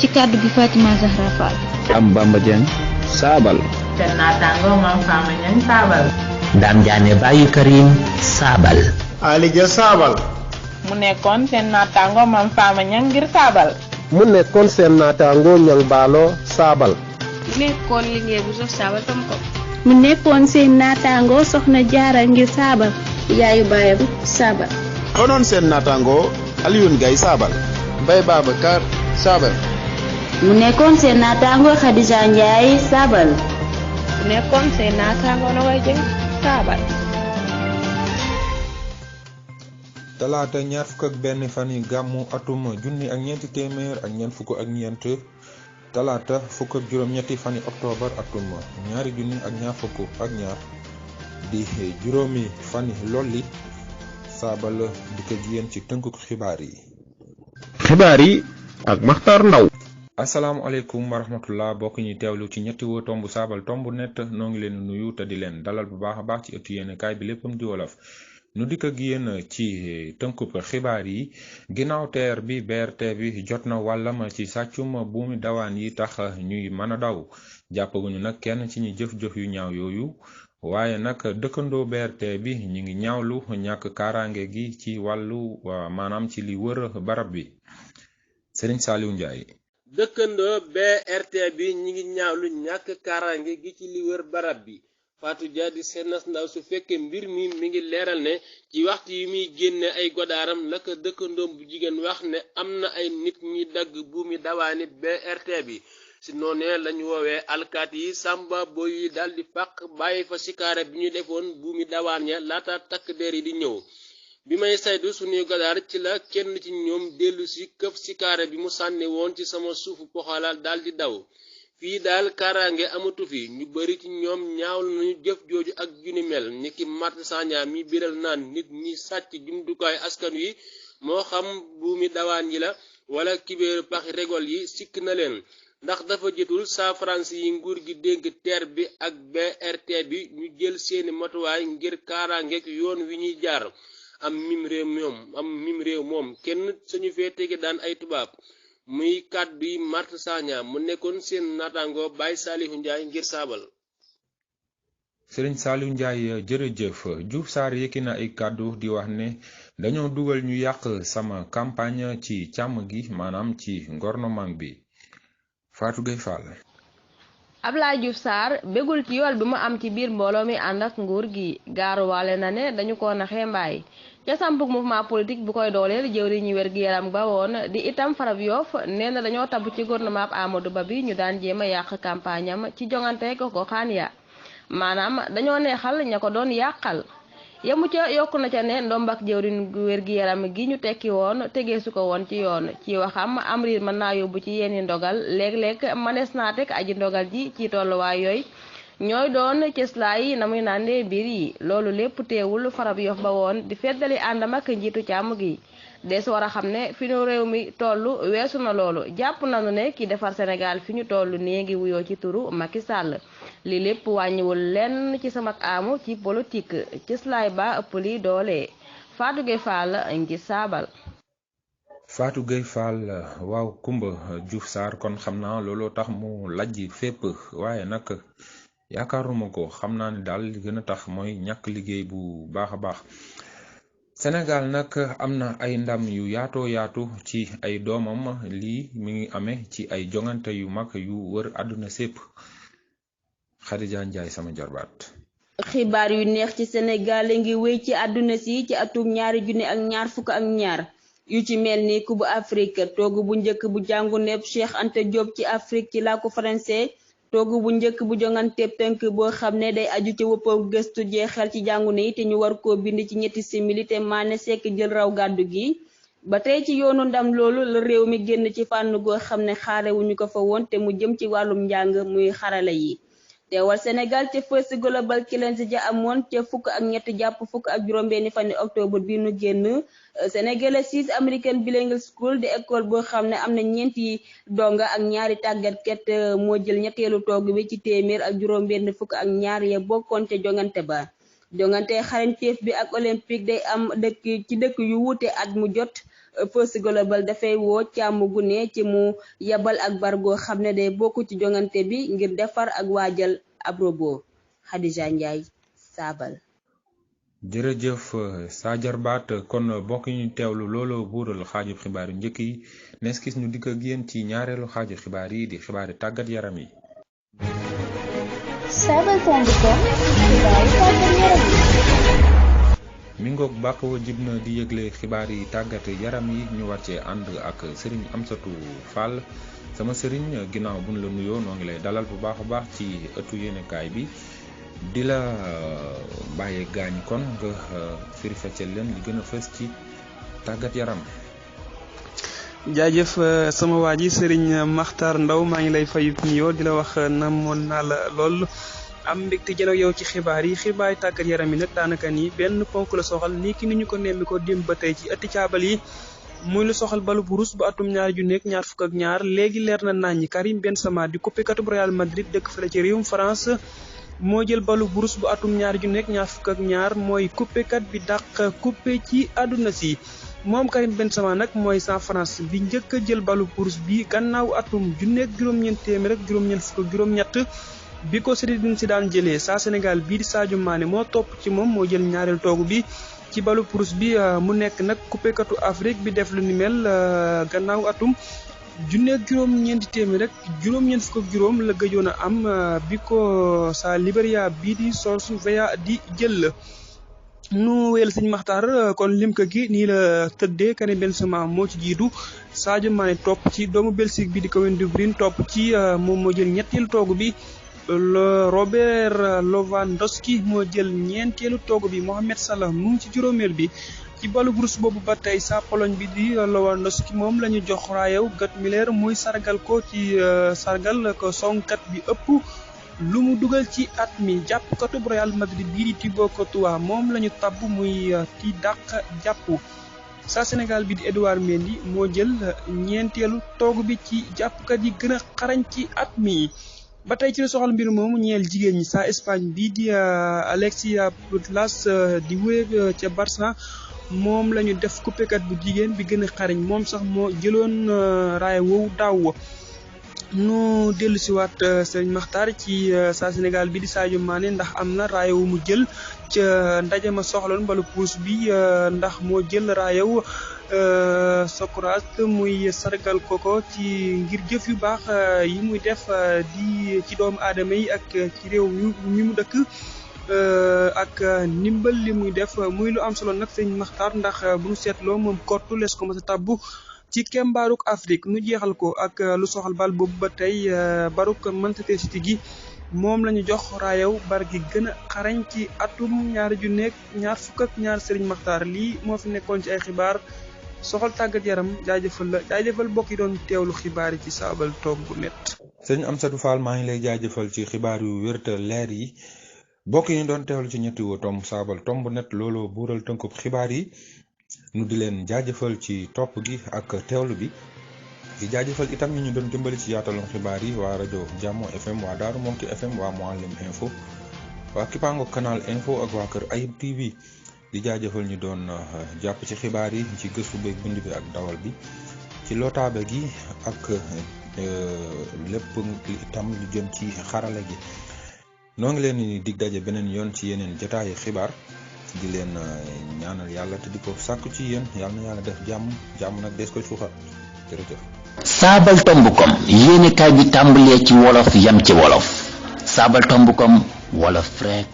ci kàddu gi Fatima Zahra Fall. am Bamba Dieng saabal. seen naataango Mame Fama Niang saabal. Dame Diané Baye Karim saabal. Ali Dia saabal. mu nekkoon seen naataango Mame Fama Niang ngir saabal. mu nekkoon seen naataango Niang Baalo saabal. mu nekkoon liggéey bu sof saabal tam ko. mu nekkoon seen naataango Soxna Jaara ngir saabal. yaayu baayam saabal. konoon seen naataango Alioune Gaye saabal. Mbaye Babacar saabal. mu nekkoon seen naataango Khadija Ndiaye saabal. mu nekkoon seen naataango Nogoy Dieng saabal. talaata ñaar fukk ak benn fan yi gàmmu atum junni ak ñeenti téeméer ak ñeent fukk ak ñeent talaata fukk ak juróom-ñetti fan yi octobre atum ñaari junni ak ñaar fukk ak ñaar di juróomi fan yi lolli saabal di ko jiyeen ci tënkuk xibaar yi. xibaar yi ak Maxtaar Ndaw. asalaamaaleykum wa rahmatullah bokk ñi teewlu ci ñetti woo tombu saabal tombu net noo ngi leen nuyu te di leen dalal bu baax a baax ci ëttu yéene kaay bi léppam di wolof. nu dikk ak yéen ci tënkub xibaar yi ginnaaw teer bi BRT bi jot na wàllam ci sàccum buumi dawaan yi tax ñuy mën a daw jàppaguñu nag kenn ci ñi jëf-jëf yu ñaaw yooyu waaye nag dëkkandoo BRT bi ñu ngi ñaawlu ñàkk kaaraange gi ci wàllu maanaam ci li wër barab bi Serigne Saliou Ndiaye. dëkkandoo BRT bi ñi ngi ñaawlu ñàkk kaaraange gi ci li wër barab bi. Fatou Dia di seenas ndaw su fekkee mbir mi ngi leeral ne ci waxtu yi muy génne ay godaaram naka dëkkandoom bu jigéen wax ne am na ay nit ñi dagg buumi dawaani BRT bi si noonee lañu woowee alkaat yi sàmba boy yi daldi fàq bàyyi fa sikaare bi ñu defoon buumi dawaan ya laata takk der yi di ñëw bi may saytu suñuy godaar ci la kenn ci ñoom dellu si këf sikaare bi mu sànni woon ci sama suufu poxalaal daldi daw fii daal kaaraange amatu fi ñu bari ci ñoom ñaawlu nañu jëf jooju ak juni mel niki Mart Sagna mi biral naan nit ñi sàcc jumtukaay askan wi moo xam buumi dawaan yi la wala kibéeru paxi regol yi sikk na leen ndax dafa jotul saa France yi nguur gi dénk TER bi ak BRT bi ñu jël seeni matuwaay ngir kaaraangeek yoon wi ñuy jaar am mim réew moom kenn sañu fee tege daan ay tubaab muy kàddu yi Mart Sagna mu nekkoon seen naataango Baye Saliou Ndiaye ngir saabal. Serigne Saliou Ndiaye jërëjëf Diouf Sarr yëkki na ay kàddu di wax ne dañoo dugal ñu yàq sama campagne ci càmm gi maanaam ci gouvernement bi Fatou Gueye Fall. Abdoulaye Diouf Sarr bégul ci yool bi mu am ci biir mbooloo mi ànd ak nguur gi gaaruwaale na ne dañu ko naxee mbaay ca sampuk mouvement politique bu koy dooleel jëwri ñu wér gi yaram ba woon di itam farab Yoff nee na dañoo tabb ci gouvernement Amadou Ba bi ñu daan jéem a yàq campagne am ci jongante ko xaan ya maanaam dañoo neexal ña ko doon yàqal yemu ca yokku na ca ne ndombak jëwriñ gu wér gi yaram gi ñu tekki woon tegeesu ko woon ci yoon ci waxam am riir mën naa yóbbu ci yenni ndogal léeg-léeg manees naa teg aji ndogal ji ci tolluwaay yooyu ñooy doon cëslaay na muy nandee mbir yi loolu lépp teewul farab Yoff ba woon di feddali àndam ak njiitu càmm gi des war a xam ne fi ñu réew mi tollu weesu na loolu jàpp nañu ne ki defar Sénégal fi ñu toll nii ngi wuyoo ci turu Macky Sall li lépp wàññiwul lenn ci sama amu ci politique cëslaay ba ëpp li doole Fatou Gueye Fall ngi saabal. Fatou Gueye Fall waaw Kumba Diouf Sarr kon xam naa looloo tax mu lajji fépp waaye nag yaakaaruma ko xam naa ne daal li gën a tax mooy ñàkk liggéey bu baax a baax Sénégal nag am na ay ndam yu yaatoo yaatu ci ay doomam lii mi ngi amee ci ay jongante yu mag yu wër àdduna sépp Khadija Ndiaye sama jarbaat. xibaar yu neex ci Sénégal ngi wéy ci àdduna si ci atum 2022 yu ci mel ni Coupe Afrique toogu bu njëkk bu jàngu nepp Cheikh Anta Diop ci Afrique ci làkku français toogu bu njëkk bu jongante tënk boo xam ne day aju ci wëppam gëstu jeexal ci jàngu ne te ñu war koo bind ci ñetti simili te Mané Seck jël raw gàddu gi ba tey ci yoonu ndam loolu la réew mi génn ci fànn goo xam ne xaarewuñu ko fa woon te mu jëm ci wàllum njàng muy xarala yi teewal Sénégal ca First Global Challenge ja amoon ca fukk ak ñett jàpp fukk ak juróom-benni fani octobre bi nu génn Sénégalais 6 American Bilingual School di école boo xam ne am na ñeenti donga ak ñaari tàggatkat moo jël ñetteelu toog bi ci téeméer ak juróom-benn fukk ak ñaar ya bokkoon te jongante ba jongante xarañteef bi ak olympique day am dëkk yu wuute at mu jot First Global dafay woo Càmm Gune ci mu yabal ak Bargo xam ne day bokk ci jongante bi ngir defar ak waajal ab robot. Khadija Ndiaye Saabal. jërëjëf Sajar Baat kon bokk ñu teewlu loolu buural xaaju xibaar yu njëkk yi nees gis ñu dikk ak yéen ci ñaareelu xaaju xibaar yi di xibaari tàggat yaram yi. Saabal.com xibaari tàggat yaram yi. mi ngoog bàq wa jib na di yëgle xibaar yi tàggat yaram yi ñu war cee ànd ak Serigne Amsatou Fall sama Serigne ginnaaw buñ la nuyoo noo ngi lay dalal bu baax a baax ci ëttu yéenekaay bi. di la bàyyee gaañ kon nga firi feccel leen li gën a fës ci tàggat yaram. jaajëf sama waa ji Serigne Makhtar Ndaw maa ngi lay fay nuyoo di la wax namoon naa la lool am mbégte jël ak yow ci xibaar yi tàggat yaram yi nag daanaka nii benn ponk la soxal nii ki ni ñu ko nemmi ko démb ba tey ci ëtti caabal yi muy lu soxal balu burus bu atum 2022 léegi leer na nañ Karim Benzema di coupékatu Real Madrid dëkk fële ci réewum France. moo jël balu burus bu atum 2022 mooy coupékat bi dàq coupé ci àdduna si moom Karim Benzema nag mooy sa France bi njëkk a jël balu burus bi gannaaw atum 1988 bi ko Zinedine Zidane jëlee saa Sénégal bii di Sadio Mané moo topp ci moom moo jël ñaareel toogu bi ci balu burus bi mu nekk nag coupékatu Afrique bi def lu ni mel gannaaw atum 1988 la gëjoon a am bi ko sa Libéria bii di George Weah di jël. nu wéyal sëñ Maxtaar kon limka gi nii la tëddee Karim Benzema moo ci jiitu Sadio Mané topp ci doomu Belgique bi di Kevin De Bruyne topp ci moom moo jël ñetteelu toogu bi. Robert Lewandowski moo jël ñeenteelu toogu bi Mohamed Salah mu ngi ci juróomeel bi. ci balu burus boobu ba tey sa Pologne bi di Lewandowski moom la ñu jox raayaw Gerd Müller muy sargal ko ci sargal ko songkat bi ëpp lu mu dugal ci at mi jàppkatu Real Madrid bii di Thibaut Courtois moom la ñu tabb muy ki dàq jàpp sa Sénégal bi di Edouard Mendy moo jël ñeenteelu toogu bi ci jàppkat yi gën a xarañ ci at mi. ba tey ci soxal mbir moomu ñeel jigéen ñi sa Espagne bii di Alexia Putellas di wéy ca Barça moom la ñu def coupékat bu jigéen bi gën a xarañ moom sax moo jëloon raaya woowu daaw. nu dellu si waat Serigne Makhtar ci sa Sénégal bi di Sadio Mané ndax am na raaya wu mu jël ca ndaje ma soxloon balu puus bi ndax moo jël raayaw Socrates muy sargal koko ci ngir jëf yu baax yi muy def di ci doomu aadama yi ak ci réew mi mu dëkk ak ndimbal li muy def muy lu am solo nag sëñ Maxtaar ndax bu ñu seetloo moom kottu lees ko mos a tabbu ci kembaaruk Afrique nu jeexal ko ak lu soxal bal boobu ba tey baruk Manchester City gi moom la ñu jox raayaw bar gi gën a xarañ ci atum 2022 Serigne Makhtar lii moo fi nekkoon ci ay xibaar soxal tàggat yaram jaajëfal bokk yi doon teewlu xibaar yi ci Saabal.net. sëñ Amsatou Fall maa ngi lay jaajëfal ci xibaar yu wér te leer yi bokk yi doon teewlu ci ñetti tomb Saabal.net loolu buural tënkub xibaar yi nu di leen jaajëfal ci topp gi ak teewlu bi. di jaajëfal itam ñi ñu doon dimbali ci yaataloon xibaar yi waa rajo Jàmmo FM waa Daaru Monti FM waa Mouhalim Info waa Kipango Canal Info ak waa Kër Ayib TV di jaajëfal ñu doon jàpp ci xibaar yi ci gëstu beeg bind bi ak dawal bi ci lotaabe gi ak lépp itam lu jëm ci xarala gi noo ngi leen di dig daje beneen yoon ci yeneen jotaayu xibaar di leen ñaanal yàlla te di ko sàkku ci yéen yàlla na yàlla def jàmm nag des koy suuxat jërëjëf. Saabal.com yéenekaay bi tàmbalee ci wolof yam ci wolof Saabal.com wolof rek